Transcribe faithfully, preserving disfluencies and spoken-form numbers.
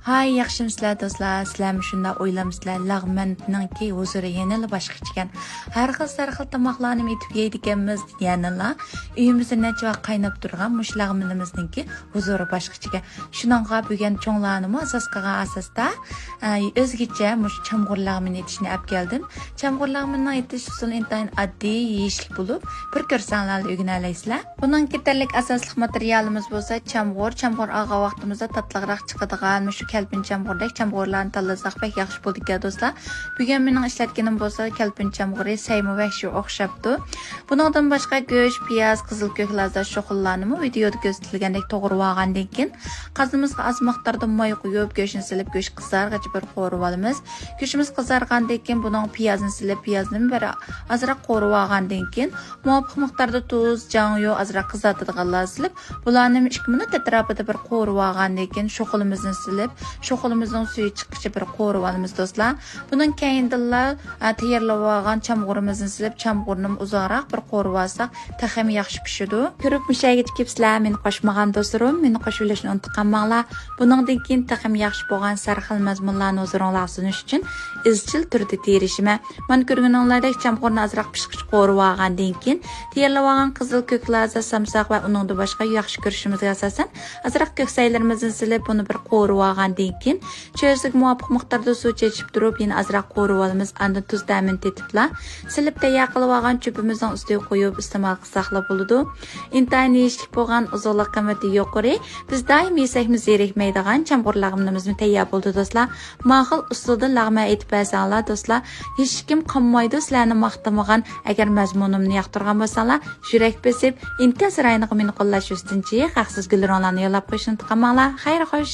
ھاي، ياخشىمۇسىلەر دوستلار؟ سىلەرمۇ شۇنداق ئويلامسىلەر؟ لەغمەننىڭكى ھۇزۇرى يەنىلا باشقىچىكەن. ھەر خىل سەر خىل تاماقلارنى ئېتىپ يەيدىكەنمىز، يەنىلا ئۆيىمىزدە نەچچە ۋاق قايناپ تۇرغان مۇشۇ لەغمىنىمىزنىڭكى ھۇزۇرى باشقىچىكەن. شۇنىڭغا بۈگۈن چوڭلارنىمۇ ئاساس قىلغان ئاساستا، ئە، ئۆزگىچە مۇشۇ چامغۇر لەغمىنى ئېتىشنى ئەپ كەلدىم. چامغۇر لەغمىنىڭ ئېتىش ئۇسۇلى ئىنتايىن ئاددىي، يېيىشلىك بولۇپ، بىر كۆرسەڭلارلا ئۆگىنەلەيسىلەر. بۇنىڭ كېتەرلىك ئاساسلىق ماتېرىيالىمىز بولسا چامغۇر. چامغۇر ئالغان ۋاقتىمىزدا تاتلىقراق چىقىدىغان مۇشۇ كەلپىن چامغۇردەك چامغۇرلارنى تاللىساق بەك ياخشى بولىدىكەن دوستلار. بۈگۈن مېنىڭ ئىشلەتكىنىم بولسا كەلپىن چامغۇرى، سەيمۇ ۋەھشىي ئوخشاپتۇ. بۇنىڭدىن باشقا گۆش، پىياز، قىزىل كۆك لازا، شوخلىلارنىمۇ ۋىدېيودا كۆرسىتىلگەندەك توغرىۋالغاندىن كېيىن، قازىمىزغا ئاز مىقداردا ماي قۇيۇپ، گۆشنى سېلىپ، گۆش قىزارغىچە بىر قورۇۋالىمىز. گۆشىمىز قىزارغاندىن كېيىن، بۇنىڭغا پىيازنى سېلىپ، پىيازنىمۇ بىر ئازراق قورۇۋالغاندىن كېيىن، مۇۋاپىق مىقداردا تۇز، جاڭيۇ، ئازراق قىزارتىدىغانلار سېلىپ، بۇلارنىمۇ ئىككى مىنۇت ئەتراپىدا بىر قورۇۋالغاندىن كېيىن، شوخلىمىزنى سېلىپ، شوخلىمىزنىڭ سۈيى چىققىچە بىر قورۇۋالىمىز دوستلار. بۇنىڭ كەينىدىنلا، ئە، تەييارلىۋالغان چامغۇرىمىزنى سېلىپ، چامغۇرنىمۇ ئۇزاقراق بىر قورۇۋالساق، تېخىمۇ ياخشى پىشىدۇ. كۆرۈپ مۇشەگىچە كېلىپسىلەر، مېنى قوشمىغان دوستلىرىم، مېنى قوشۇۋېلىشنى ئۇنتۇپ قالماڭلار. بۇنىڭدىن كېيىن تېخىمۇ ياخشى بولغان سەرخىل مەزمۇنلارنى ھۇزۇرۇڭلارغا سۇنۇش ئۈچۈن ئىزچىل تۈردە تىرىشىمەن. مانا كۆرگىنىڭلاردەك چامغۇرنى ئازراق پىشقىچە قورۇۋالغاندىن كېيىن، تەييارلىۋالغان قىزىل كۆك لازا، سامساق ۋە ئۇنىڭدىن باشقا ياخشى كۆرۈشىمىزگە ئاساسەن، ئازراق كۆكسەيلىرىمىزنى سېلىپ، بۇنى بىر قورۇۋالغاندىن كېيىن، چۆرىسىگە مۇۋاپىق مىقداردا سۇ چېچىپ تۇرۇپ، يەنە ئازراق قورۇۋالىمىز. ئاندىن تۇز تەمىنى تېتىپلا، سېلىپ تەييار قىلىۋالغان چۆپىمىزنىڭ ئۈستىگە قويۇپ ئىستېمال قىلساقلا بولىدۇ. ئىنتايىن يېيىشلىك بولغان، ئوزۇقلۇق قىممىتى يۇقىرى، بىز دائىم يېسەكمۇ زېرىكمەيدىغان چامغۇر لەغمىنىمىزمۇ تەييار بولدى دوستلار. ماقۇل ئۇسۇلدا لەغمەن ئېتىپ بەرسەڭلار دوستلار، ھېچكىم قانمايدۇ سىلەرنى ماختىمىغان. ئەگەر مەزمۇنۇمنى ياقتۇرغان بولساڭلار، يۈرەك بېسىپ، ئىنكاس رايونىغا مېنى قوللاش ئۈستىدىن چىقىپ، ھەقسىز گۈل رەڭلارنى يوللاپ قويۇشنى ئۇنتۇپ قالماڭلار. خەير خوش.